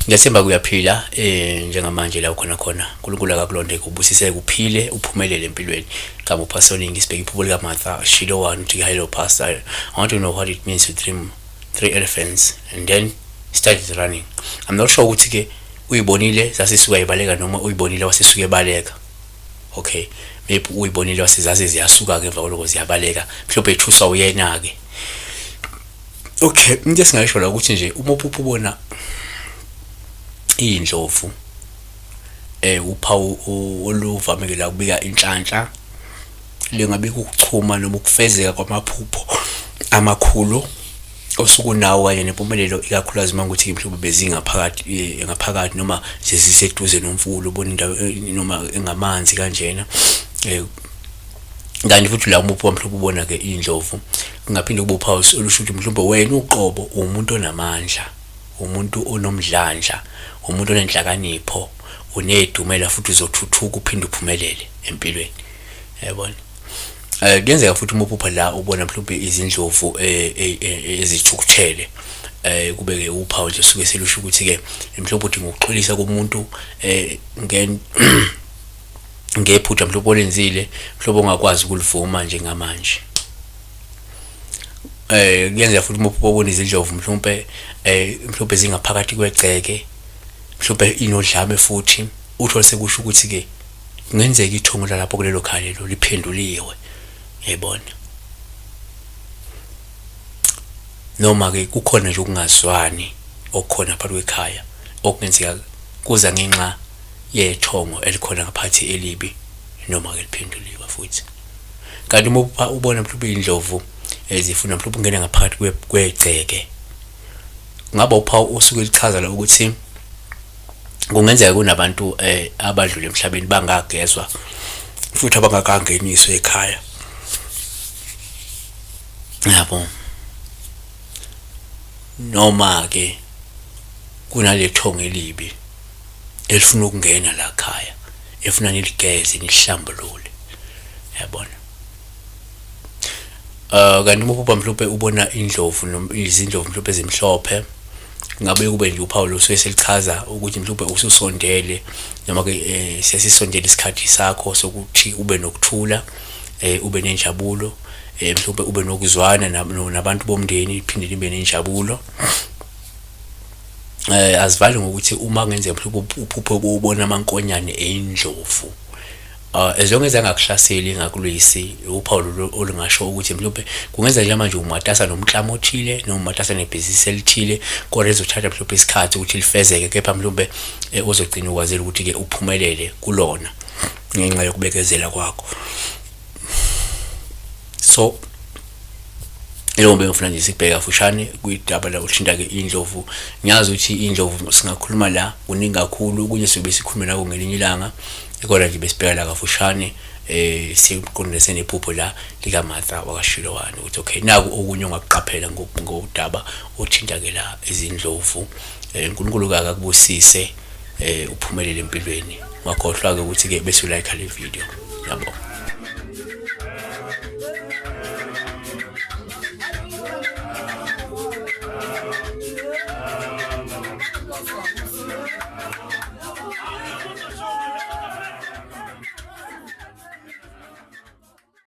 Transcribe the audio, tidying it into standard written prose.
Ngiyathemba kuyaphila njengamanje la ukhona khona. uNkulunkulu akakulonde kubusise kuphile uphumelele empilweni. Gama uPastor Ningi sibheke iphupho lika Martha Shilo 1 uthi hello pastor. I want to know what it means to dream three elephants and then started running. I'm not sure ukuthi ke uyibonile zasisuka ibaleka noma uyibonile wasisuka ebaleka. Okay, maybe uyibonile wasezaze ziyasuka ke emva kwaloko ziyabaleka. Mhlawumbe ethuswa uyena ke. Okay, into esingayisho la ukuthi nje uma uphupha ubona iy'ndlovu uphawu oluvamile la kubika inhlanhla lingabika ukuchuma noma ukufezeka kwamaphupho amakhulu osuke unawo kanye nempumelelo ikakhulukazi uma ukuthi mhlawumbe bezingaphakathi ngaphakathi noma ziseduze nomfula ubona indawo noma engamanzi kanjena kanti futhi la uma uphuma mhlawumbe ubona-ke iy'ndlovu kungaphinde kube uphawu olusho ukuthi mhlawumbe wena uqobo uwumuntu onamandla umuntu onomdlandla umuntu onenhlakanipho unedumela futhi uzothuthuka uphinde uphumelele empilweni yabona. Kuyenzeka futhi uma uphupha la ubona mhlawumbe izindlovu ezithukuthele kube-ke uphawu nje suke selusho ukuthi-ke mhlawumbe udinga ukuxolisa kumuntu ngephutha mhlawumbe olenzile mhlawumbe ongakwazi ukulivuma njengamanje. Kuyenzeka futhi uma uphupha ubona izindlovu mhlawumbe mhlawumbe zingaphakathi kwegceke mhlawumbe inodlame futhi uthole sekusho ukuthi-ke kungenzeka ithongo lalapho kulelo khaya lelo liphenduliwe yayibona. Noma-ke kukhona nje ukungazwani okukhona phakathi kwekhaya okungenzeka kuza ngenxa yethongo elikhona ngaphathi elibi noma-ke liphenduliwe futhi. Kanti uma ubona mhlawumbe iy'ndlovu zifuna mhlawumbe ukungena ngaphakathi kwegceke kungaba uphawu osuke lichaza la ukuthi kungenzeka kunabantu abadlule emhlabeni bangagezwa futhi abangakangeniswa ekhaya yabo noma-ke kunalethongo elibi elifuna ukungena la khaya efuna niligeze nilihlambulule yabona. Kanti uma uphupha mhlawumbe ubona indlovu noma izindlovu mhlawumbe ezimhlophe ngabe kube nje uphawu lusuke selichaza ukuthi mhlawumbe ususondele noma ke sesisondele isikhathi sakho sokuthi ube nokuthula ube nenjabulo mhlawumbe ube nokuzwana nabantu bomndeni iphinde nibe nenjabulo. Azivali ngokuthi uma kungenzeka mhlawumbe uphuphe ubona amankonyane eyindlovu as long as angakuhlaseli engakulwisi uphawu lolu olungasho ukuthi mhlawumbe kungenzeka njengamanje umatasa nomklamo othile noma umatasa nebhizinisi elithile kodwa lizothatha mhlawumbe isikhathi ukuthi lifezeke kepha mhlawumbe uzogcina ukwazile ukuthi-ke uphumelele kulona ngenxa yokubekezela kwakho. So Njengoba bengifuna nje sikubheke kafushane kwidaba la uthinta-ke indlovu. Ngiyazi ukuthi indlovu singakhuluma la kuningi kakhulu, okunye siyobe sikhulume nako ngelinye ilanga, kodwa nje besibheka la kafushane siqondise nephupho la likaMartha wakaShilowane ukuthi okay naku okunye ongakuqaphela ngodaba othinta-ke la izindlovu. uNkulunkulu-ke akakubusise uphumelele empilweni. Ungakhohlwa-ke ukuthi-ke bese ulayikha le video. Ngiyabonga.